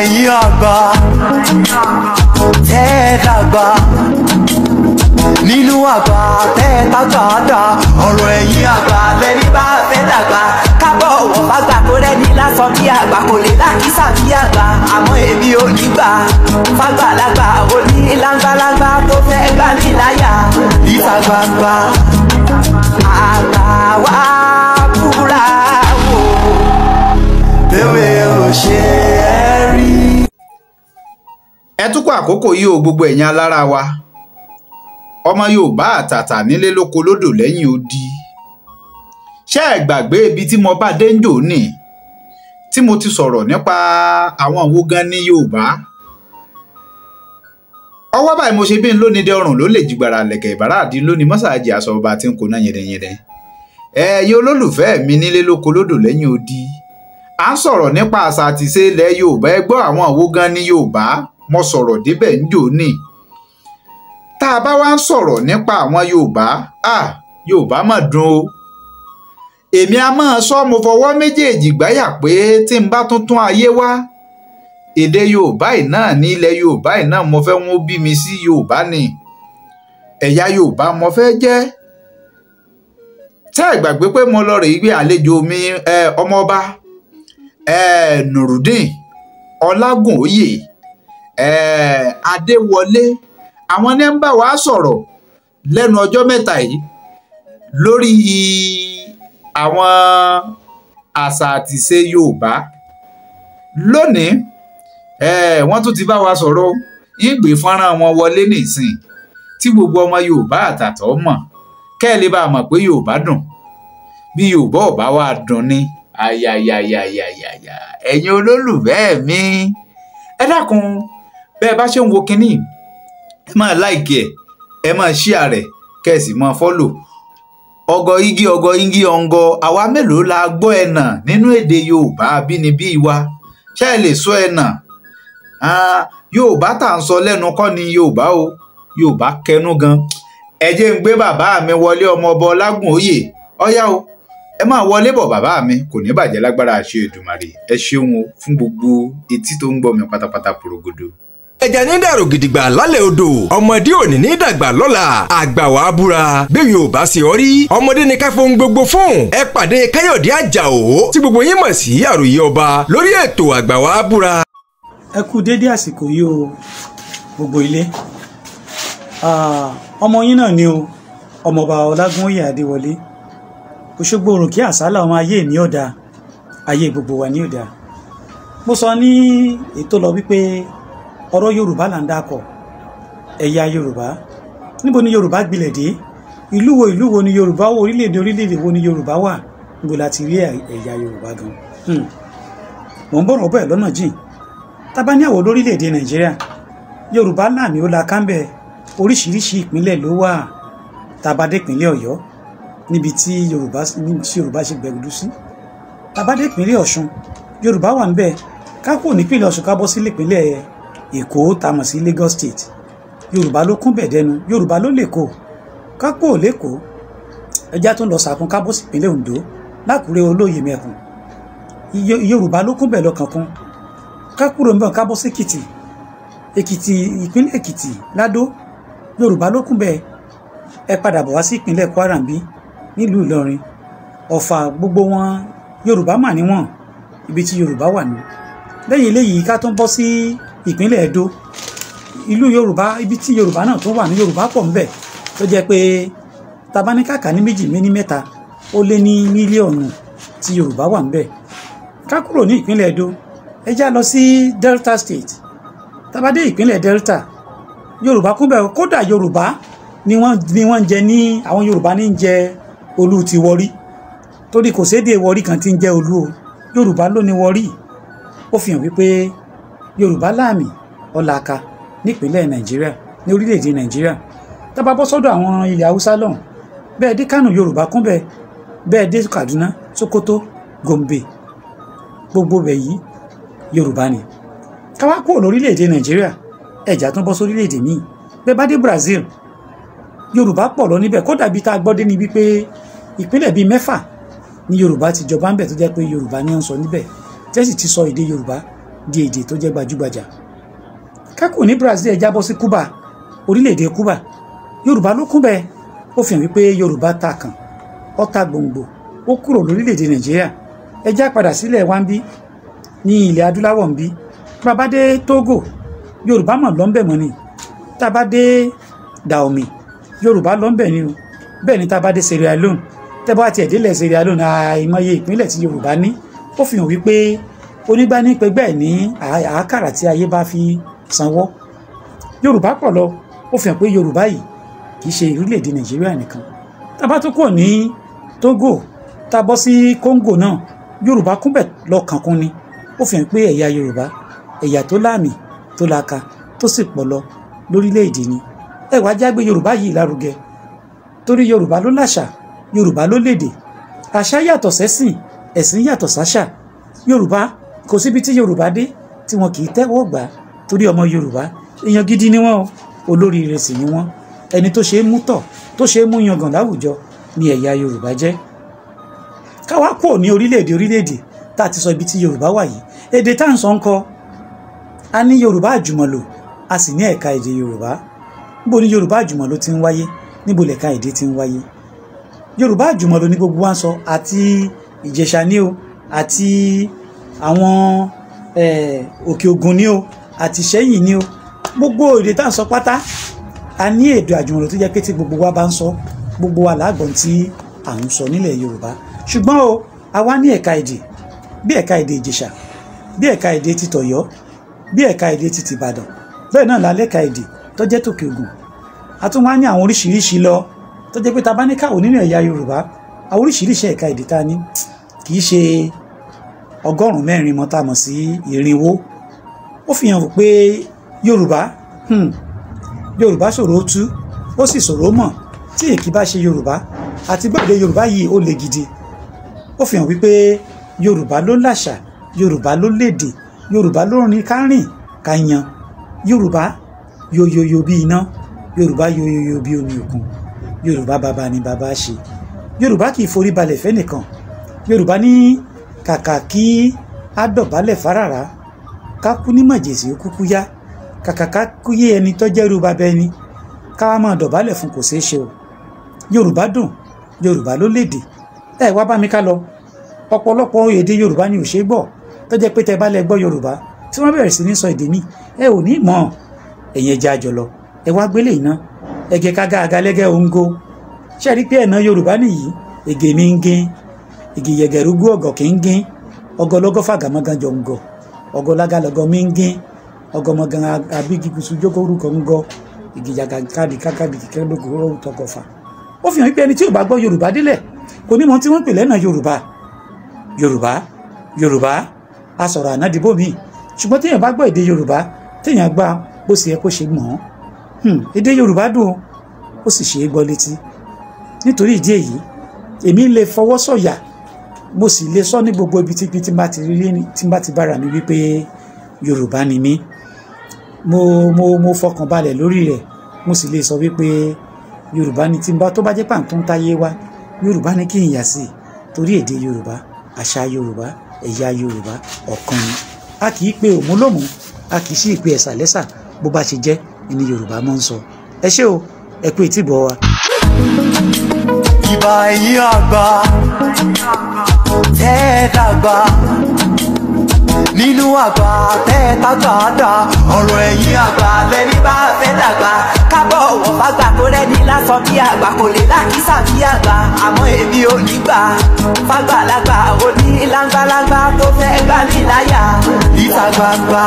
Ẹ̀yin àgbà tẹ́ dàgbà nínú àgbà tẹ́ tàgbà dà, ọ̀rọ̀ ẹ̀yin àgbà lẹ́ni bá fẹ́ dàgbà kábọ̀ wọ́n bá gbà tó rẹ́ni lásán bí àgbà kò lè lákìsà bí àgbà, àmọ́ èmi ò ní gbà fàgbàlagbà òní láńgbàláńgbà tó fẹ́ gbà mí láyà ìta gbangba àgbà wá búra wò bẹ́ẹ̀ ò ṣe é rí. Ẹ tún kó àkókò yìí o, gbogbo ẹ̀yin alára wa, ọmọ Yorùbá àtàtà nílé lóko lódò lẹ́yìn odi. Ṣé ẹ gbàgbé ibi tí mo bá dé ń jò ní tí mo ti sọ̀rọ̀ nípa àwọn wo gan ní Yorùbá? Ọwọ́ báyìí mo ṣe bí n lónìí dé ọrùn ló lè jìgbàrà lẹ̀kẹ̀ ìbára àdí lónìí mọ́sáàjì aṣọ ọba tí ń kóná yẹ̀dẹ̀yẹ̀dẹ̀. Ẹ̀yin olólùfẹ́ mi nílé lóko lódò lẹ́yìn odi, à ń sọ̀rọ̀ nípa àṣà àti ìṣe ilẹ̀ Yorùbá. Ẹ gbọ́ àwọn wo gan ní Yorùbá, mo sọ̀rọ̀ débẹ̀ ń jò ní. Tá a bá wá ń sọ̀rọ̀ nípa àwọn Yorùbá, Yorùbá mà dùn o. Èmi a máa sọ, mo fọwọ́ méjèèjì gbáyà pé tí n bá tuntun ayé wá, èdè Yorùbá yìí náà ní ilẹ̀ Yorùbá yìí náà mo fẹ́ wọ́n bí mi sí. Yorùbá ni ẹ̀yà Yorùbá mo fẹ́ jẹ́. Tẹ́ ẹ gbàgbé pé mo lọ rèé gbé àlejò mi, ọmọọba Nurudeen Ọlágúnóyè Adéwọlé, àwọn ní ń bá wa sọ̀rọ̀ lẹ́nu ọjọ́ mẹ́ta yìí lórí àwọn àṣà àti ìṣe Yorùbá. Lónìí wọ́n tún ti bá wa sọ̀rọ̀, ń gbé fọ́nrán wọn wọlé nísìn tí gbogbo ọmọ Yorùbá àtàtọ̀ mọ̀, kẹ́ ẹ lè bá a mọ̀ pé Yorùbá dùn. Bí Yorùbá ò bá wá dùn ni ayayayayaya. Ẹ̀yin olólùfẹ́ mi, ẹ dákun, bẹ́ẹ̀ bá ṣe ń wo kinní, ẹ máa like ẹ, ẹ máa share rẹ̀, kẹ́ ẹ sì máa follow. Ọgọ igi ọgọ igi ọngọ, àwa mélòó la gbọ́ ẹ̀nà nínú èdè Yorùbá abínibí wa? Ṣé ẹ lè sọ ẹ̀nà? Yorùbá tá à ń sọ lẹ́nu kọ́ ni Yorùbá o, Yorùbá kẹnu gan. Ẹ jẹ́ ń gbé bàbá mi wọlé, ọmọ ọba Ọlágúnóyè. Ọyá o, ẹ máa wọlé bọ̀ bàbá mi, kò ní bàjẹ́ lágbára àṣẹ Èdùmàrè. Ẹ ṣeun o fún gbogbo etí tó ń gbọ́ mi pátápátá porogodo. Ẹja ní dàrú gidigba lálẹ́ odò, ọmọdé òní ní dàgbà lọ́la, àgbà wàá búra bí Yorùbá ṣe ọ rí. Ọmọdé ní ká fohùn gbogbo fún. Ẹ pàdé Káyọ̀dé Àjàó tí gbogbo yín mọ̀ sí Àròyé Ọba lórí ètò Àgbà wàá búra. Ẹ kú dédé àsìkò yìí o, gbogbo ilé. Ọmọ yín náà ni o, ọmọọba Ọlágúnóyè Adéwọlé, Òṣogbo òròkè àsálà. Ọmọ ayé ní ọ̀dà, ayé gbogbo wa ní ọ̀dà. Mo sọ ní ètò lọ wípé ọ̀rọ̀ Yorùbá là ń dákọ̀, ẹ̀yà Yorùbá. Níbo ni Yorùbá gbilẹ̀ dé? Ìlú wo, ìlú wo ni Yorùbá wò? Orílẹ̀-èdè, orílẹ̀-èdè wo ni Yorùbá wà? Níbo la ti rí ẹ̀yà Yorùbá gan? Mò ń bọ̀rọ̀ bẹ́ẹ̀ lọ́nà jìn. Tá bá ní àwọ̀ lórílẹ̀-èdè Nàìjíríà, Yorùbá láàmì ó la kámbẹ̀. Oríṣiríṣi ìpínlẹ̀ ló wà. Tá bá dé ìpínlẹ̀ Ọ̀yọ́, níbi tí Yorùbá, níbi tí Yorùbá ṣe gbẹ̀rù sí. Tá bá dé ìpínlẹ̀ Ọ̀ṣun, Yorùbá wà ńbẹ̀. Ká kúrò nípínlẹ̀ Ọ̀ṣun, ká bọ́ sí ìpínlẹ̀ Èkó tá a mọ̀ sí Lagos State, Yorùbá ló kún bẹ̀ dẹnu, Yorùbá ló lè kó. Ká kúrò l'Ékòó, ẹjá tó ń lọ sàkún, ká bọ́ sí ìpínlẹ̀ Oǹdó, lákùrẹ́ olóyè mẹ́kùn, Yorùbá ló kún bẹ̀ lọ́kànkún. Ká kúrò ńbẹ̀, ká bọ́ sí Èkìtì, Èkìtì, ìpínlẹ̀ Èkìtì ládó, Yorùbá ló kún bẹ̀. Ẹ padà bọ̀ wá sí ìpínlẹ̀ Kwara ń bí, nílùú Ìlọrin, Ọ̀fà, gbogbo wọn Yorùbá mà níwọ̀n. Ibi tí Yorùbá wà ní. Lẹ́yìn eléyìí, ká tó ń bọ́ sí ìpínlẹ̀ Ẹdó, ìlú Yorùbá, ibi tí Yorùbá náà tó wà ní, Yorùbá pọ̀ ńbẹ̀, tó jẹ́ pé tabaníkàkà ní méjì méní mẹ́ta, ó lé ní mílíọ̀nù tí Yorùbá wà ńbẹ̀. Ká kúrò ní ìpínlẹ̀ Ẹdó, ẹ já lọ sí Delta State. Tá bá dé ìpínlẹ̀ Delta, Yorùbá kún bẹ́ẹ̀. Kódà Yorùbá ni wọ́n ń jẹ ní, àwọn Yorùbá ní ń jẹ Olú ti Wọrí, torí kò sédè Wọrí kan tí ń jẹ́ Olú o, Yorùbá ló ní Wọrí. Ó fi hàn wípé Yorùbá láàmì ọ̀làkà nípínlẹ̀ Nàìjíríà, ní orílẹ̀-èdè Nàìjíríà. Tá bá bọ́ sọ́dọ̀ àwọn ilẹ̀ Haúsá lọ́hùn, bẹ́ẹ̀ dé Kánò, Yorùbá kún bẹ́ẹ̀. Bẹ́ẹ̀ dé Kaduna, Sokoto, Gombe, gbogbo bẹ̀ yìí Yorùbá ni. Ká wá kúrò lórílẹ̀-èdè Nàìjíríà, ẹ̀já tún bọ́ sórílẹ̀-èdè míì. Bẹ́ẹ̀ bá dé Brazil, Yorùbá pọ̀ lọ níbẹ̀. Kódà bí tá a gbọ́ dé ni wípé ìpínlẹ̀ bíi 6 ní Yorùbá ti jọba ń bẹ̀, tó jẹ́ pé Yorùbá ní à ń sọ níbẹ̀, tẹ́sì ti sọ èdè Yorùbá. di èdè tó jẹ́ gbajúgbajà. Kákò ní Brazil, ẹ jábọ́ sí Cuba, orílẹ̀-èdè Cuba, Yorùbá ló kún bẹ́ẹ̀. Ó fi hàn wípé Yorùbá ta kàn, ó ta gbòǹgbò, ó kúrò lórílẹ̀-èdè Nàìjíríà. Ẹ já padà sílẹ̀ wá ń bí ní ilẹ̀ adúláwọ̀ ń bí. Bá a bá dé Togo, Yorùbá mọ̀ lọ́nbẹ̀ mọ́ ni. Tá a bá dé Dahomey, Yorùbá lọ́nbẹ̀ ni o. Bẹ́ẹ̀ ni tá a bá dé Sierra Leone, tẹ́ bá tiẹ̀ délẹ̀ Sierra Leone, àìmọye ìpínlẹ̀ tí Yorùbá ní. Ó fi hàn wípé onígbánípẹgbẹ́ ní àákàrà tí ayé bá fi sanwó. Yorùbá pọ̀ lọ. Ó fi hàn pé Yorùbá yìí kì í ṣe orílẹ̀-èdè Nàìjíríà nìkan. Tá a bá tún kúrò ní Togo, tá a bọ́ sí Congo náà, Yorùbá kúnbẹ̀ lọ kànkún ni. Ó fi hàn pé ẹ̀yà Yorùbá, ẹ̀yà tó láàmì, tó laka, tó sì pọ̀ lọ lórílẹ̀-èdè ni. Ẹ wá jágbé Yorùbá yìí lárugẹ, torí Yorùbá ló láṣà, Yorùbá ló lédè. Àṣà yàtọ̀ sẹ́sìn, ẹ̀sìn yàtọ̀ sáṣà. Yorùbá, kò síbi tí Yorùbá dé tí wọn kì í tẹ́wọ́ gbà, torí ọmọ Yorùbá, èèyàn gidi ni wọ́n o, olóríire sì ni wọ́n. Ẹni tó ṣe é mú tọ̀, tó ṣe é mú yangàn láwùjọ ni ẹ̀yà Yorùbá jẹ́. Káwá kúrò ní orílẹ̀-èdè tá a ti sọ ibi tí Yorùbá wà yìí. Èdè tá à ń sọ ń kọ́, a ní Yorùbá àjùmọ̀lò, a sì ní ẹ̀ka èdè Yorùbá. Níbo ni Yorùbá àjùmọ̀lò ti ń wáyé? Níbo lẹ̀ka èdè ti ń wáyé? Yorùbá àjùmọ̀lò ní gbogbo wa ń sọ, àti Ìjẹ̀ṣà ní o, àti àwọn Òkè Ògùn ní o, àti Ìṣẹ́yìn ní o. Gbogbo èdè tá à ń sọ pátá, a ní èdè àjùmọ̀lò tó jẹ́ pé tí gbogbo wa bá ń sọ, gbogbo wa làágbọ̀n tí à ń sọ nílẹ̀ Yorùbá. Ṣùgbọ́n o, a wá ní ẹ̀ka èdè, bí ẹ̀ka èdè Ìjẹ̀ṣà, bí ẹ̀ka èdè ti tọ̀yọ́, bí ẹ̀ka èdè ti tìbàdàn, bẹ́ẹ̀ náà la lẹ́ka èdè tó jẹ́ tòkè Ògùn. A tún wá ní àwọn oríṣiríṣi lọ tó jẹ́ pé ta bá ní káwọ́ nínú ẹ̀yà Yorùbá, àwọn oríṣiríṣi ẹ̀ka èdè ta ní kì í ṣe 104 mọ́ tá a mọ̀ sí 400. Ó fi hàn pé Yorùbá, Yorùbá ṣòro tú, ó sì ṣòro mọ̀. Tí èkì bá ṣe Yorùbá àti gbọ́dọ̀ Yorùbá yìí, ó le gidi. Ó fi hàn wípé Yorùbá ló láṣà, Yorùbá ló lédè, Yorùbá ló rìn kárìn ká yan. Yorùbá yoyoyo bí iná, Yorùbá yoyoyo bí omi òkun. Yorùbá bàbá ni bàbá ṣe. Yorùbá kì í forí balẹ̀ fẹ́nìkan. Yorùbá ní kàkà kí á dọ̀bálẹ̀ fárárá, ká kú ní màjèsì ó kúkú yá. Kàkà ká kú yé ẹni tó jẹ́rú bàbá ẹni, ká wá máa dọ̀bálẹ̀ fún, kò ṣeé ṣe o. Yorùbá dùn, Yorùbá ló lédè. Ẹ wá bá mi ká lọ. Ọ̀pọ̀lọpọ̀ èdè Yorùbá ni ò ṣe é gbọ́, tó jẹ́ pé tẹ bá lẹ gbọ́ Yorùbá tí wọ́n bẹ̀rẹ̀ sí ní sọ èdè míì, ẹ ò ní mọ̀. Ẹ̀yin ẹja àjọlọ, ẹ wá gbélé iná ẹgẹ kága agalẹ́gẹ́ òǹgo. Ṣe rí pé ẹ̀nà Yorùbá nìyí? Ègè mi ń gín, ègè yẹ̀gẹ̀rúgú ọ̀gọ̀ kì ń gín, ọgọlọ́gọ́ fàgàmọ́gàn jọ ń gọ̀, ọgọlágalọ́gọ́ mi ń gín, ọgọmọgàn abígigusu jókòrúkọ ń gọ, ìgìjàgà káàdì kákàbì kíkẹ́ lóko tọkọfà. Ó fi hàn wípé ẹni tí ò bá gbọ́ Yorùbá délẹ̀ kò ní mọ tí wọ́n pè lẹ́nà Yorùbá. Yorùbá, Yorùbá a sọ̀rọ̀ ànádìbò mi. Ṣùgbọ́n téèyàn bá gbọ́ èdè Yorùbá, téèyàn gbà bó ṣe yẹ kó ṣe mọ̀ ọ́n, èdè Yorùbá dùn, ó sì ṣe é gbọ́ létí. Nítorí ìdí èyí, èmi lè fọwọ́ sọ̀yà, mo sì lè sọ ní gbogbo ibi tí tí n bá ti rí, tí n bá ti bára mi wípé Yorùbá ni mí. Mo fọkàn balẹ̀ lórí rẹ̀, mo sì lè sọ wípé Yorùbá ni. Tí n bá tó bá jẹ́ pàǹtó ń táyé wá, Yorùbá ni kí n yà sí, torí èdè Yorùbá, àṣà Yorùbá, ẹ̀yà Yorùbá ọ̀kan ni. A kì í pe òmúlòmù, a kì í sì pe ẹ̀sà lẹ́sà. Bó bá ṣe jẹ́ ni Yorùbá máa ń sọ. Ẹ ṣé o, ẹ kú etí bọ̀ wa. Ìbà ẹ̀yin àgbà tẹ́ ẹ dàgbà nínú àgbà, tẹ́ ẹ tàgbà dà ọ̀rọ̀ ẹ̀yin àgbà lẹ́ni bá fẹ́ dàgbà, kábọ̀ wọ̀ fàgbà tó rẹ́ni lásán bí àgbà, kò lè lákìsà bí àgbà. Àmọ́ èmi ò ní gbà fàgbàlagbà òní láńgbàláńgbà tó fẹ́ gbà mí láyà níta gbangba.